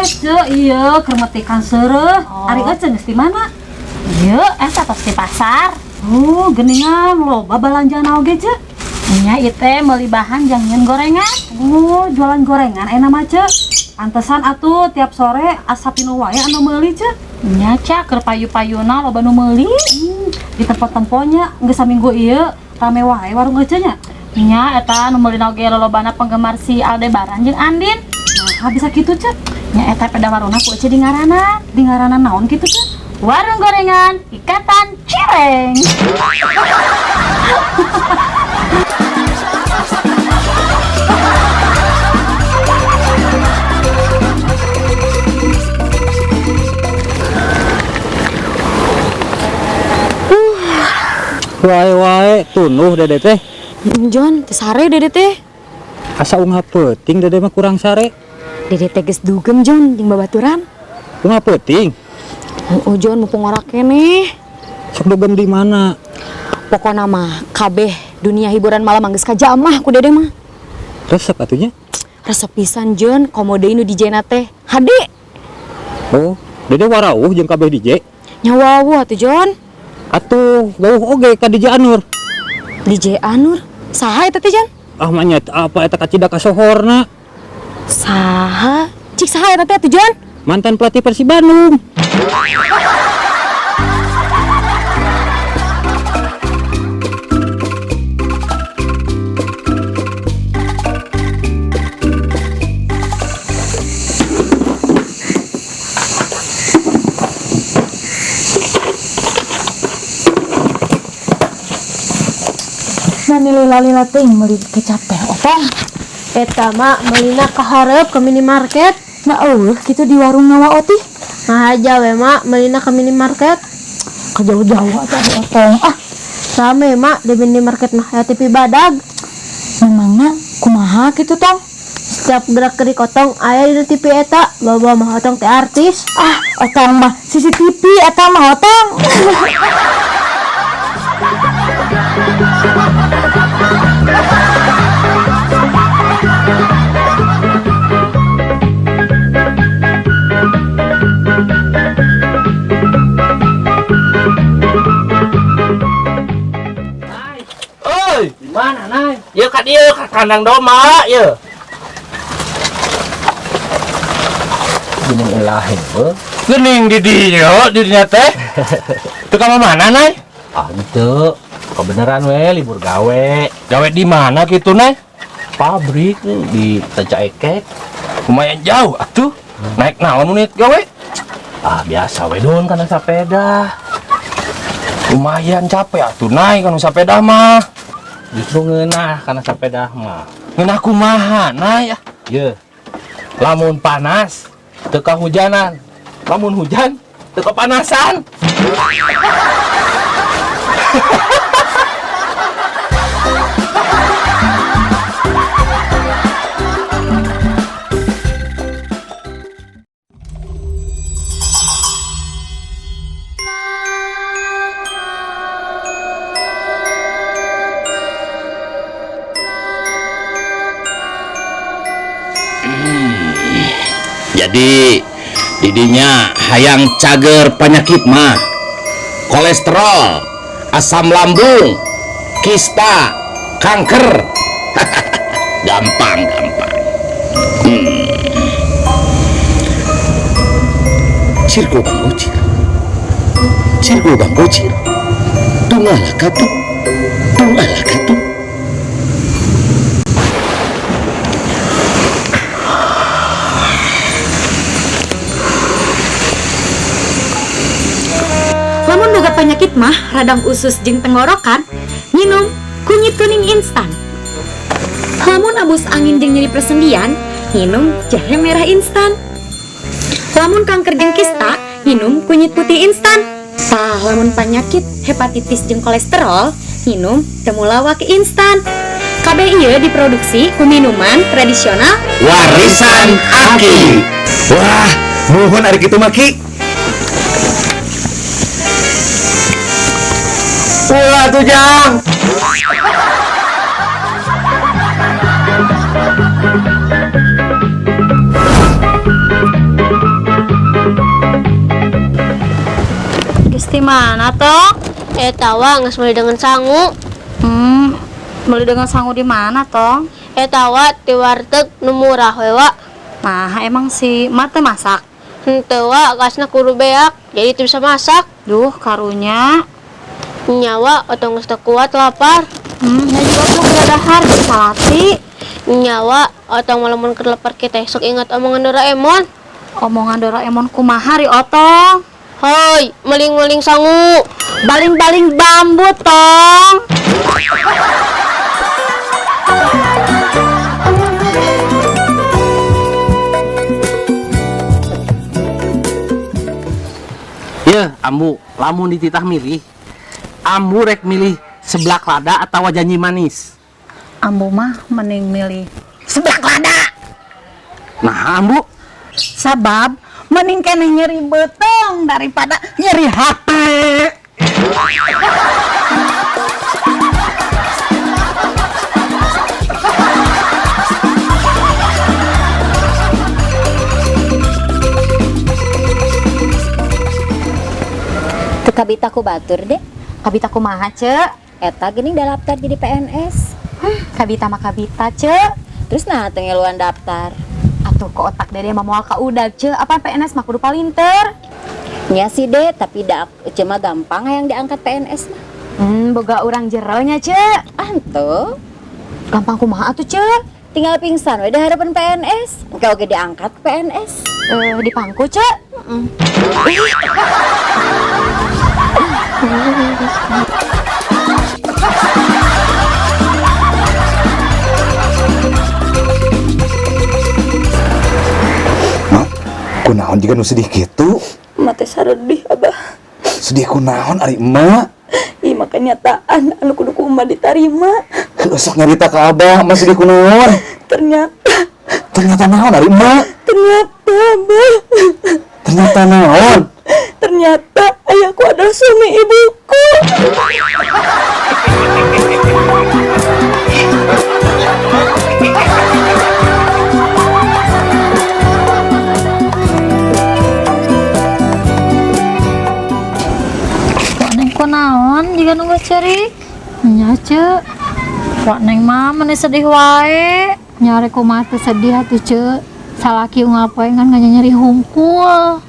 Ceu, ieu keur metikan seureuh. Oh. Ari Ece geus di mana? Ieu eta tos di pasar. Oh, geuningan loba balanjaan oge, Ceu. Nya ieu teh meuli bahan jang nyieun gorengan. Oh, jualan gorengan enak mah, Ceu. Pantesan atuh tiap sore asa pinuh wae anu meuli, Ceu. Nya Ca, keur payu-payuna loba nu meuli. Di tempat-temponya geus saminggu ieu rame wae warung Ece nya. Nya eta nu meuli oge lolobana penggemar si Aldebaran jeung Andin. Nah, bisa kitu, Ceu. Nya eta peda warungna ku Ece di ngaranna. Di ngaranna naon kitu, Ceu? Warung gorengan Ikatan Cireng. Wae wae tunuh Dede teh. John, teu sare Dede teh. Asa ungah peuting Dede mah kurang sare. Dede teh geus dugem John jeung babaturan. Ungah peuting. Oh John mumpung ora keneh. Sok dugem di mana? Pokona mah kabeh dunia hiburan malam geus kajamah ku Dede mah. Resep atunya. Resep pisan John, komo deui nu DJ-na teh hade. Oh, Dede warawuh jeung kabeh DJ. Nya wawuh atuh John. Atuh wawuh oge ka DJ Anur. DJ Anur? Saha eta teh John? Ah mah nya apa eta kacida kasohorna. Saha? Cik saha eta teh atuh John? Mantan pelatih Persib Bandung. Nah lila-lila teuing meuli kecap teh otong. Eta mak meulina kahareup ke minimarket. Nah eueuh kitu di warung Nawa Oti. Ngahaja we mak meulina ke minimarket. Kejauh-jauh atuh ari otong. Ah, Rame mak di minimarket mah aya TV badag. Memangna kumaha kitu tong? Setiap gerak-gerik otong aya di TV eta, bawa mah otong teh artis. Ah, otong mah CCTV eta mah otong. Oi, Di mana, Nay? ya ka dieu ka kandang domba, ye. Gunung ilahi, beuh. Geuning di dieu, di dinya teh. Teu ka mana, Nay? Ah, henteu. Kebeneran we libur gawe. Gawe di mana kitu, Nay? Pabrik nih, di Teca Ekek. Lumayan jauh atuh. Naik naon mun gawe? Ah, biasa we don kana sapeda. Lumayan capek atuh, Nay, kana sapeda mah. Justru ngeunah kana sapeda mah. Ngeunah kumaha, Nay? Ah, Ye. Lamun panas teu kahujanan. Lamun hujan teu kepanasan. Jadi didinya hayang cager penyakit mah, kolesterol, asam lambung, kista, kanker. Gampang, gampang. Cirgo Bang Gocir. Cirgo Bang Gocir. Tungala katu. Tungala katu. Lamun boga penyakit mah radang usus jeung tenggorokan, minum kunyit kuning instan. Lamun abus angin jeung nyeri persendian, minum jahe merah instan. Lamun kanker jeung kista, minum kunyit putih instan. Tah, lamun penyakit hepatitis jeung kolesterol, minum temulawak instan. Kabeh ieu diproduksi ku minuman tradisional Warisan Aki. Wah, nuhun ari kitu mah Ki. Ulah tuh Jang. Di mana toh? Eta wa geus meuli dengan sangu. Beli dengan sangu di mana toh? Eta wa ti warteg nu murah we wa. Nah, emang si Mak teu masak? Henteu wa, gasna kudu beak, jadi teu bisa masak. Duh, karunya. Nya wa, otong geus teu kuat lapar. Nya juga tuh geura dahar di salati. Nya wa, otong lamun keur lapar kita sok ingat omongan Doraemon. Omongan Doraemon kumaha ri otong? Hoi, meling-meling sangu. Baling-baling bambu tong. Ya, ambu, lamun dititah milih, ambu rek milih seblak lada atau janji manis. Ambu mah mending milih seblak lada. Nah, ambu, Sabab mending keneh nyeri beuteung daripada nyeri hati. Teu kabita ku batur deh. Kabita kumaha, Cek? Eta geuning daftar jadi PNS. Kabita mah kabita, Cek. Terus nah teu ngeluan daftar. Atuh ke otak dede mah moal kaudag, Cek. Apa PNS mah kudu palinter? Nya sih deh, tapi da Ece mah gampang hayang diangkat PNS mah. Boga urang jeronya, Cek. Ah, henteu. Gampang kumaha atuh, Cek? Tinggal pingsan we di harapan PNS. Engke oge diangkat ke PNS. Di pangku, Cek. Mak, kunaon juga nu sedih gitu? Emak teh saredih, Abah. Sedih kunaon ari emak? Ih, mah kenyataan anu kudu ku emak ditarima. Heuh, sok nyarita ka Abah, emak sedih kunaon? Ternyata. Ternyata naon ari emak? Ternyata, Abah. Ternyata naon? Ternyata ayahku adalah suami ibuku. Wak Neng kunaon jiga nunggu ceri? Nya, Cek. Wak Neng mah meni sedih wae. Nyari kumaha teu sedih atuh, Cek. Salaki unggal poe ngan nyeri hungkul.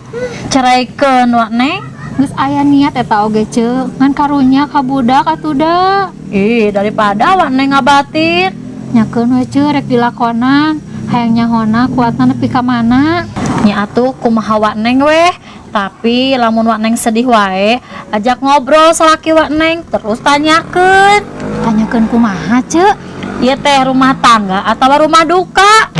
Ceraikeun Wak Neng. Geus aya niat eta oge, Cek. Ngan karunya ka budak atuh da. Ih, daripada Wak Neng ngabatin. Nyakeun we, Cek, rek dilakonan. Hayang nyahona kuatna nepi ka mana. Nya atuh kumaha Wak Neng weh. Tapi lamun Wak Neng sedih wae, ajak ngobrol salaki Wak Neng, terus tanyakeun. Tanyakeun kumaha, Cek? Ieu teh rumah tangga atau rumah duka?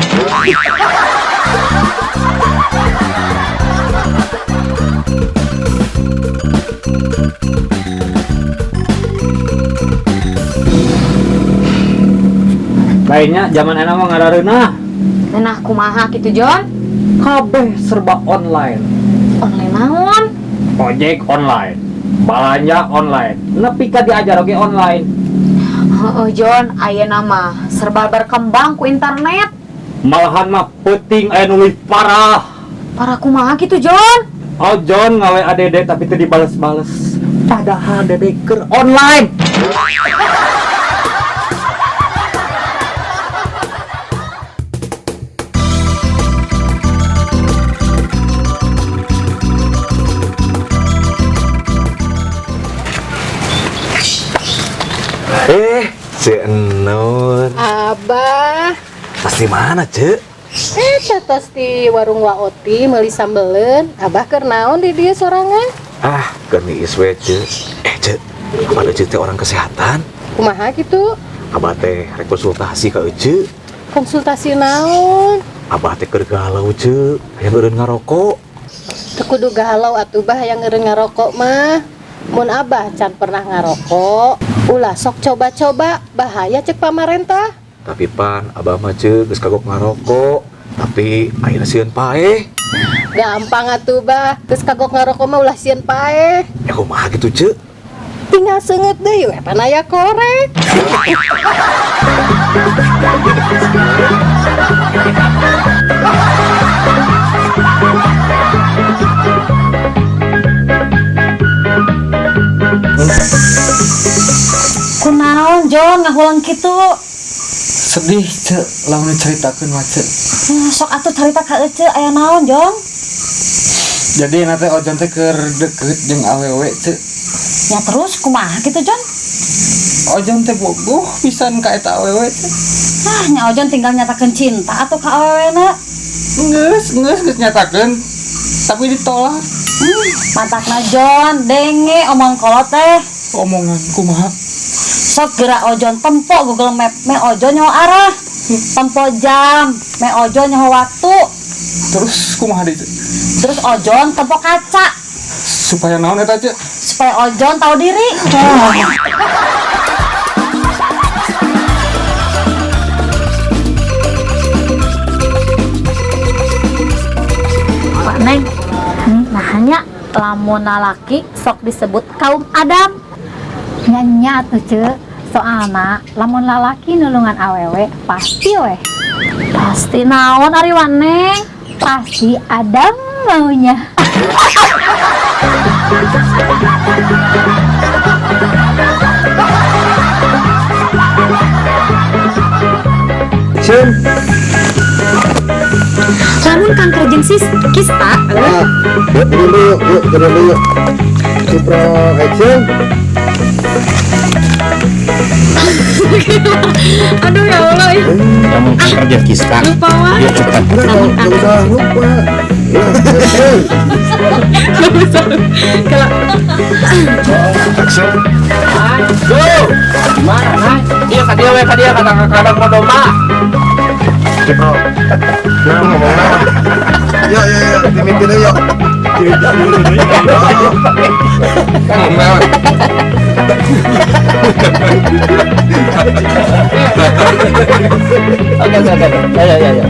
Lainnya zaman enak mah ngarareunah. Nah, kumaha kitu, Jon? Kabeh serba online. Online naon? Ojek online, balanja online, nepi ka diajar oge online. Heeh, Jon, ayeuna mah serba berkembang ku internet. Malahan mah peuting aya nu leuwih parah. Parah kumaha kitu, Jon? Oh, Jon ngawe ADD tapi teu dibales-bales. Padahal dede keur online. Si Enur. Abah. Pasti mana, Cek? Tos di warung Waoti meuli sambeleun. Abah keur naon di dieu sorangan? Ah, keur niis we, Cek. Cek, apa ada Cek teh orang kesehatan? Kumaha kitu? Abah teh rek konsultasi ka Ece. Konsultasi naon? Abah teh keur galau, Cek. Hayang eureun ngarokok. Teu kudu galau atuh bah hayang eureun ngarokok mah. Mun Abah can pernah ngarokok, ulah sok coba-coba, bahaya cek pamarentah. Tapi pan abah mah Cek geus kagok ngarokok, tapi ayeuna sieun paeh. Gampang atuh bah, geus kagok ngarokok mah ulah sieun paeh. Ya kumaha gitu, Cek? Tinggal seungeut deui we pan aya korek. ngahulang kitu? Sedih, Cek, lamun diceritakeun mah, Cek. Sok atuh carita ka Ece, aya naon, Jong? Jadi nanti Ojon teh keur deket jeung awewe, Cek. Ya terus kumaha gitu, Jon? Ojon teh bogoh pisan ka eta awewe, Cek. Ah, nya Ojon tinggal nyatakeun cinta atuh ka awewena. Geus, geus, geus nyatakeun, tapi ditolak. Matakna Jon, denge omong kolot teh. Omongan kumaha? Sok gerak Ojon tempo Google Map, me Ojon nyaho arah. Tempo jam, me Ojon nyaho waktu. Terus kumaha deui, Cek? Terus Ojon tempo kaca Supaya naon eta, Cek? Supaya Ojon tahu diri. Wak Neng, nah hanya lamun lalaki sok disebut kaum Adam. Nya atuh, Ce. Soalna lamun lalaki nulungan awewe pasti weh. Pasti naon ari Wak Neng? Pasti Adam maunya. Action. Lamun kanker jeung kista. Ah, yuk turun dulu, yuk turun dulu. Cipro action. Aduh ya Allah ih. Lamun kanker jeung kista. Lupa wae. Dia cepat. Enggak, nggak usah lupa. Ya, action. Kalau Action. Go. Gimana, Nay? Iya ka dieu we, ka dieu kata kadang domba. Cipro. Nah, ngomong naon? Yuk, yuk, yuk, dimimpin yuk. Ngomong naon? Oke. Ayo, ayo, ayo.